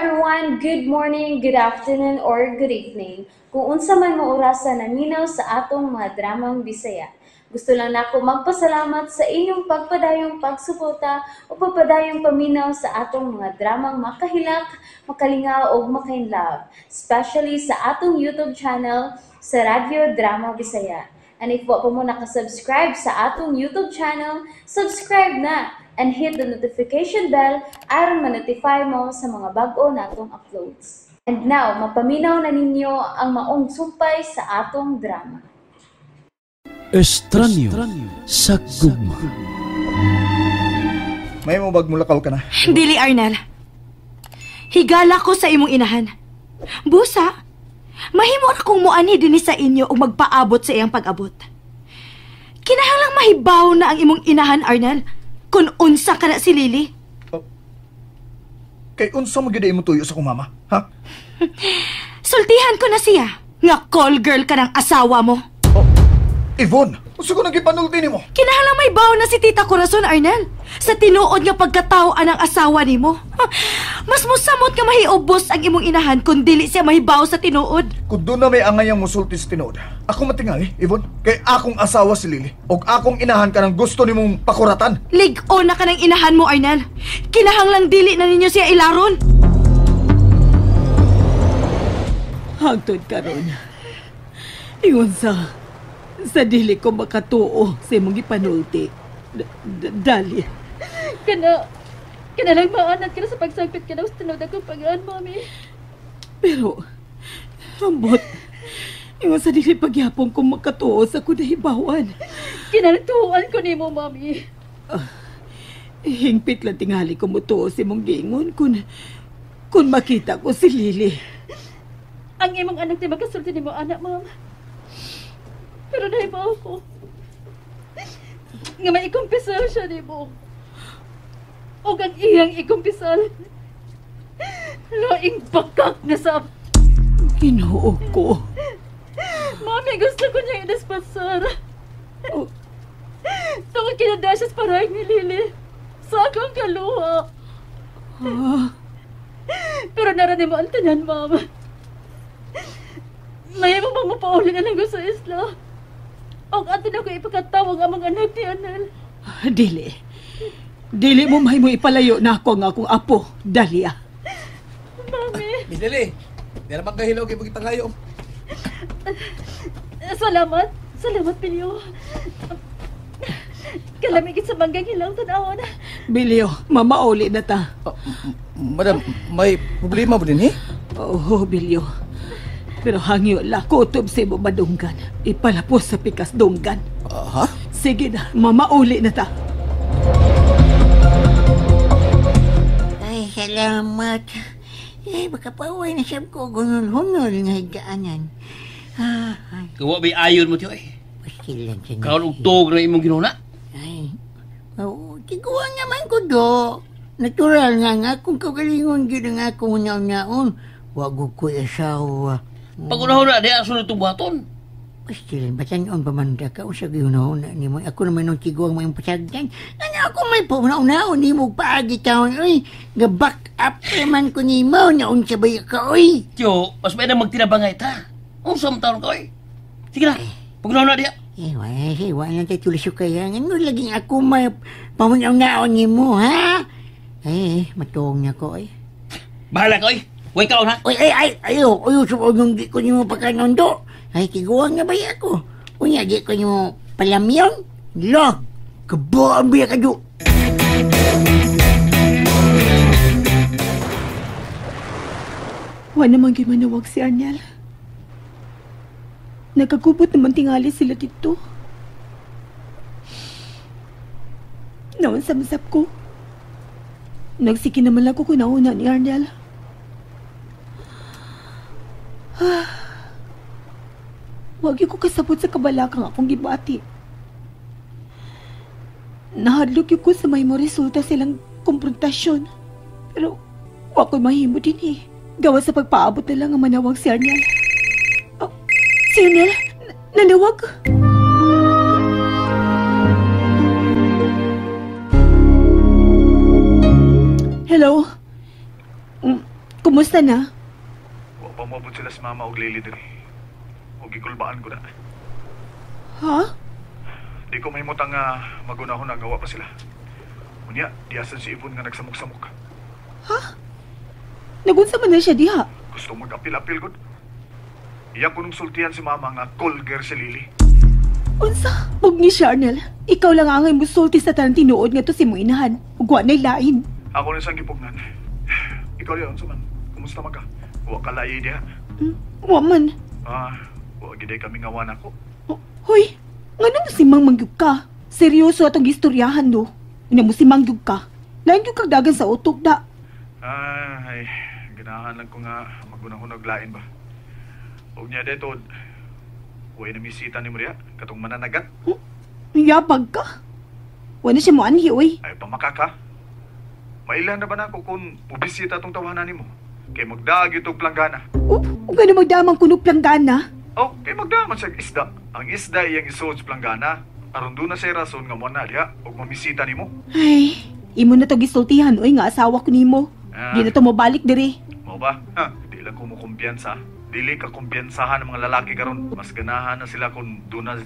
Everyone! Good morning, good afternoon, or good evening. Kung unsa man mo orasa naminaw sa atong mga dramang Bisaya. Gusto lang nako magpasalamat sa inyong pagpadayong pagsuporta o pagpadayong paminaw sa atong mga dramang makahilak, makalingaw o makainlove, especially sa atong YouTube channel sa Radyo Drama Bisaya. And if wa pa mo nakasubscribe sa atong YouTube channel, subscribe na and hit the notification bell aron ma-notify mo sa mga bag-o natong uploads. And now, mapaminaw na ninyo ang maong sumpay sa atong drama. Estranyo sa gugma. May mo bag mulakaw ka na? Dili, Arnel. Higala ko sa imong inahan. Busa, mahimo ra kong muani dinhi sa inyo ug magpaabot sa iyang pag-abot. Kinahanglang mahibaw na ang imong inahan, Arnel, kung unsa ka na si Lily. Oh, kay unsa mo gyud imong tuyo sa akong mama, ha? Sultihan ko na siya nga call girl ka ng asawa mo. Oh, Yvonne, unsa ko nang gipanulti nimo? Kinahanglang may baw na si Tita Corazon, Arnel, sa tinuod nga pagkatao anang asawa nimo. Mas mosamot nga mahiubos ang imong inahan kung dili siya mahibaw sa tinuod. Kung doon na may angayang musulti sa tinuod, ako matingali, Yvonne, kay akong asawa si Lily og akong inahan ka ng gusto nimong pakuratan. Lig-on na ka ng inahan mo, Arnel. Kinahanglang dili na ninyo siya ilaron. Hangtod karon, ingon sa dili ko makatuo sa imong gipanulti. Dali. Kana lang maanat ka na sa pagsagpit ka na sa tinuod akong pag-aan, Mami. Pero, ambot, ingon sa dili pagyapon kong makatuo sa kunahibawan. Kinalatuan ko nimo, Mami. Hingpit lang tingali ko mutuo sa imong giingon kung makita ko si Lily. Ang imong anak di makasulti nimo, anak, Ma'am. Pero nahibaw ko nga may ikumpisal siya nimo. Og ang iyang ikumpisal, laing bakak na sa Ginoo ko. Mami, gusto ko niyang inaspasar. Oh. Tungod kinada siya sa parang ni Lily sa akong kaluha. Ah. Pero naranin mo ang tanan, Ma'am. May mo bang mapauli na lang ko sa isla? Og ato na ko ipakatawag ang mga anak ni Anel. Dili. Dili mo may mo ipalayo na ako ang akong apo, Dalia. Mami. Miss Lily, di naman kahilaw kayo pag-ipangayo. Salamat. Salamat, Bilyo. Kalamigit sa manggang hilaw, tanawan. Bilyo, mamauli na ta. Madam, may problema ba din, eh? Oo, Bilyo. Pero hangyo la, kutob sa imo madunggan. Ipalapos sa pikas dunggan. Ha? Sige na, mamauli na ta. Ay, salamat. Eh, baka paway na siyam ko gunol-hunol nga higaanan. Ay. Kawa ba'y ayon mo, tiyo, eh? Paskil lang siya. Kaon og tuog na imong ginuna. Ay, oo, tiguan naman ko, do. Natural nga nga, kung kagalingon gid ang akong una-unaon, wag ko'y asawa. Pag-unahon na, di aso na itong buhaton. Paskil, batanon pa man ka, usag yun-una ni mo. Ako naman nung tiguang mo yung pasagdan. Ano ako may pauna-unaon ni mo paagi taon, oy. Ga-back up naman ko ni mo, naon sabay ka, oy. Tiyo, mas may nang magtinabangay ta. Unsa man taon ka, oy. Sige na, pag-unahon na diya. Eh, wala siya, wala tayo tulis yung kaya. Ano laging ako may pauna-unaon ni mo, ha? Eh, matuong niya ko, oy. Bahala ka, oy. Huwag ka, ha? Oy, ay, ay, ayo, ayo, sumunod di ko nimo pagkanondo. Ay, tiguang na ba ako? Unya, di ko nimo palamyon? Lo, kabuang biya ka do. Wala namang gimanawag si Arnel. Nagkagubot naman tingali sila dito. Naon sa masap ko. Nagsiki naman lang ko kunauna ni Arnel. Wag ko kasabot sa kabalakang akong gibati. Nahadlok ko sa may mo resulta silang konfrontasyon. Pero wag ko mahimo din eh. Gawa sa pagpaabot na lang ang manawag si Arnel. Oh, si Arnel? Nanawag? Hello? Kumusta na? Wa pa moabot sila si mama og Lily diri. Og gikulbaan ko na. Ha? Di ko mahimutang nga magunahon ang gawa pa sila. Unya, diasan si Yvonne nga nagsamok-samok. Ha? Nagunsa man na siya diha? Gusto mag-apil-apil gud. Iya ko nung sultihan si mama nga call girl si Lily. Unsa? Pugni siya, Arnel. Ikaw lang ang musulti sa tanang tinuod nga to si mong inahan. Ug wa na'y lain. Ako na siyang gipugnan. Ikaw diha, unsa man? Kumusta man ka? Wa ka layi diha? Wa man. Ah, wa gid kami nga wan ako. Hoy, ngano mo si Mang mangyug ka? Seryoso atong gistoryahan no. Una mo si Mangyug ka. Lain gyud kag dagan sa utok da. Ay, ganahan lang ko nga magunahon og lain ba. Og niya detod. Uy, namisita ni Maria, katong mananagat. Yabag ka. Wala siya mo anhi, uy. Ay, pamakaka. Mailan na ba na ako kung mubisita itong tawanan ni mo? Kay magdaag itong planggana. Oh, kung ano magdamang kunog planggana? Oh, kay magdaman siya isda. Ang isda iyang isuod sa planggana. Aron doon na siya rason nga mo na diha, o mamisita ni mo. Ay, imo na to gisultihan, uy, nga asawa ko nimo. Ah. Di na to mobalik diri. Mo ba? Ha, di lang ko mo kumpiyansa. Dili ka kumpiyansahan ng mga lalaki karon. Mas ganahan na sila kung doon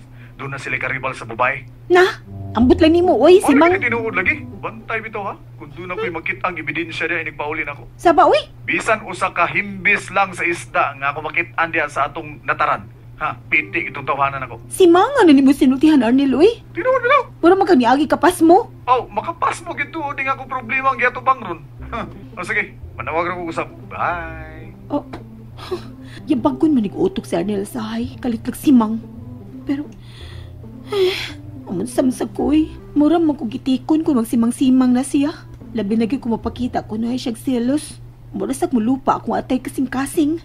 na sila karibal sa babae. Na, ambot lang nimo, oy, si Mang. Ano tinuod lagi? Bantay bitaw ha. Kung doon ako'y makita ang ebidensya diya, inigpaulin ako. Saba, oy. Bisan usa ka himbis lang sa isda nga ako makit-an diya sa atong nataran. Ha, piti itong tawanan ako. Si Mang, ano nimo sinultihan, Arnel, oy? Tinuod bitaw. Puro man kang niagi kapas mo. Oh, makapas mo gid tuod nga ako problema ang giatubang ron. Ha, oh, sige, manawag ra ko usap. Bye. Oh. Yabagon man nag-utok si Arnel sahay, kalitlag si Mang. Pero, amun-samsag ko eh. Mura man kong gitikon kung magsimang-simang na siya. Labi na gyud kung mapakita ko na siyang selos. Mura sag mulupa akong atay kasing-kasing.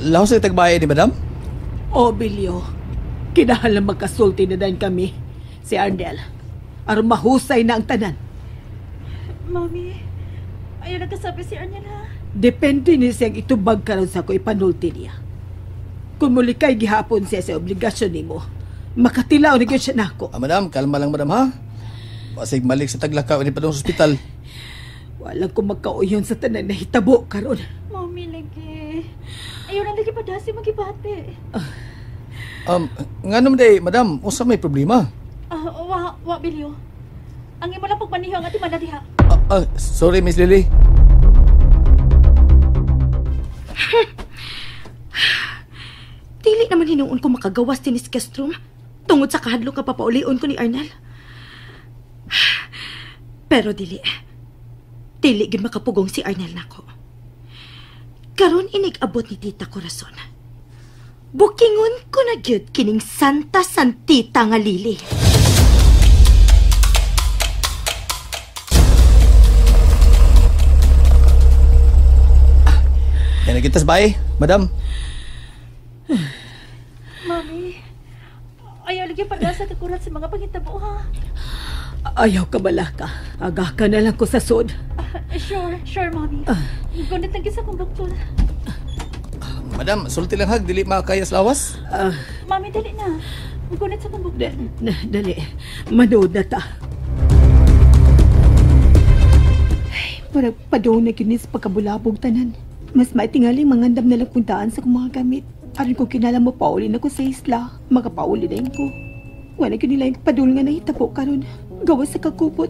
Laos sa tagbayad ni Madam? Oh, Bilyo. Kinahanglan magkasulti na din kami, si Arnel. Aron mahusay na ang tanan. Mami, ayaw na kasabi si Arnel ha? Depende ni siyang itubag karon sa ko ipanulti niya. Kung muli kay gihapon siya sa obligasyon nimo, makatilaw na gyud siya nako. Ah, madam, kalma lang madam ha. Basig malik sa taglakaw ni padung sa ospital. Walang ko magkauyon sa tanan na hitabo karon. Mami lagi. Ayaw na lagi padasi magibati. Ngano man day, madam, unsa may problema? Wa Bilyo. Ang imo lang pagmaniho ang ating diha. Sorry Miss Lily. Dili naman hinuon ko makagawas tinis Castrum tungod sa kahadlok nga papaulion ko ni Arnel. Pero dili. Dili gid makapugong si Arnel nako. Karon inig-abot ni Tita Corazon. Bukingon ko na gyud kining Santa Santita nga Lily. Yan na kita sa bahay, madam. Mami, ayaw lagi pag-asa kakurat sa mga pangitabo, ha? Ayaw ka balaka. Aga ka na lang ko sa sod. Sure, mami. Gunit lang kisa kong buktol. Madam, sulti lang hag, dili makakaya sa lawas. Mami, dali na. Gunit sa kong buktol. Dali, manood na ta. Ay, parang padong na kinis pagkabulabog tanan. Mas maitingaling mangandam na lang kung daan sa kong mga gamit. Aron kung kinala mo, pauli na ko sa isla. Makapauli na yun ko. Wala ko nila yung padul nga nahitabo karon. Gawa sa kakupot.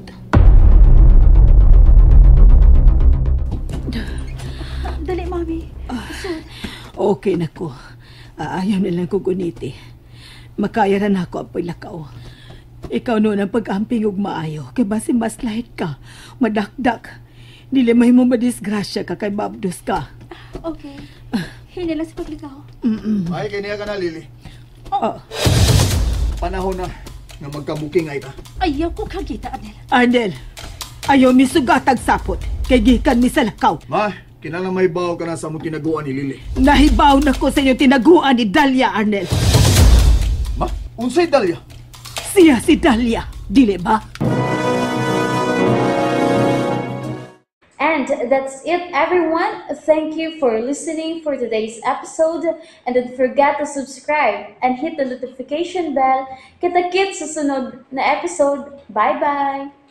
Dali, mami. Okay na ko. Ayaw na lang ko guniti. Makaya na ako ang paglakaw. Ikaw noon ang pag-amping ug maayo. Kay basi mas light ka. Madakdak. Dili may mo madisgrasya ka kay babdos ka. Okay. Hini lang sa paglikaw. Ay, kaya ka na, Lily. Oh. Panahon na nga magkabuking ay ta. Ayaw ko kagita, Arnel. Arnel, ayaw mi sugatag sapot. Kay gikan mi sa lakaw. Ma, kinahanglan may baw ka na sa among tinaguan ni Lily. Nahibaw na ko sa inyong tinaguan ni Dahlia, Arnel. Ma, unsay Dahlia? Siya si Dahlia, dili ba? And that's it, everyone. Thank you for listening for today's episode. And don't forget to subscribe and hit the notification bell. Kita-kits sa sunod na episode. Bye-bye!